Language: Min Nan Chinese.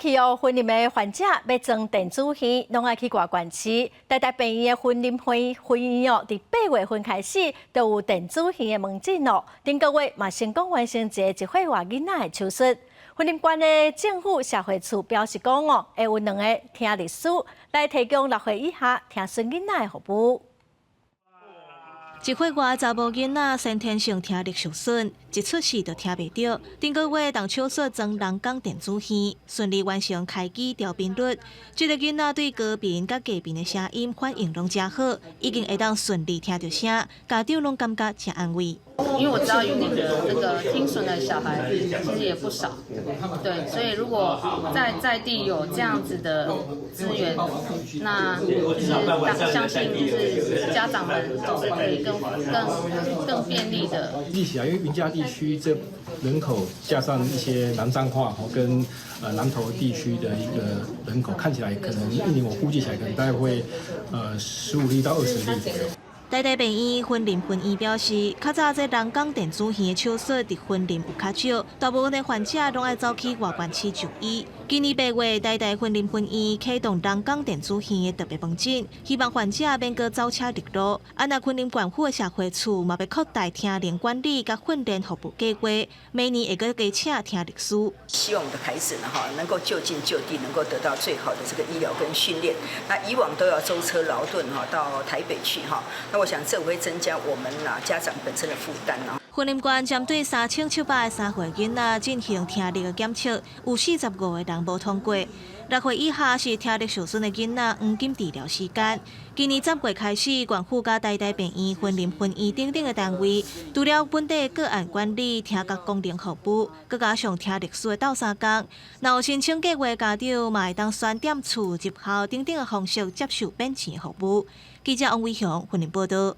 去哦，雲林的患者欲裝電子耳，攏愛去外縣市。台大病院的雲林分分院哦，佇8月份開始就有電子耳的門診咯。頂個月嘛成功完成一個1歲外囡仔的手術。雲林縣的政府社會處表示講哦，會有兩個聽力師來提供6歲以下聽損囡仔的服務。1歲外查某囡仔先天性聽力受損，一出世就聽袂著。頂個月動手術裝人工電子耳，順利完成開機調頻率。這個囡仔對高頻佮低頻的聲音反應攏誠好，已經會當順利聽著聲，家長攏感覺誠安慰。因為我知道雲林的這個聽損的小孩其實也不少，對，所以如果在地有這樣子的資源，那就是相信就是家長們都可以更便利的。一起啊，因為雲嘉地區這人口加上一些南彰化跟南投地區的一個人口，看起來可能一年我估計起來可能大概會15例到20例左右。台大病院雲林分院表示，較早這人工電子耳的手術佇雲林有較少，大部分的患者攏愛走去外縣市就醫。今年8月，台大雲林分院啟動人工電子耳的特別門診，希望患者免閣走車入路。啊，若雲林縣府的社會處嘛欲擴大聽能管理佮訓練服務計劃，每年會閣加請聽力師。希望我們的孩子呢，哈，能夠就近就地，能夠得到最好的這個醫療跟訓練。那以往都要舟車勞頓哈，到台北去哈。那我想這會增加我們啊家長本身的負擔啊。雲林縣針對3700個3歲囡仔進行聽力的檢測，有45個人無通過。6歲以下是聽力受損的囡仔，黃金治療時間。今年10月開始，縣府佮台大病院雲林分院等等的單位，除了本地個案管理、聽覺功能服務，閣加上聽力師的鬥相共。若有申請計劃家長，嘛會當選踮厝入校等等的方式接受免錢服務。記者王偉雄雲林報道。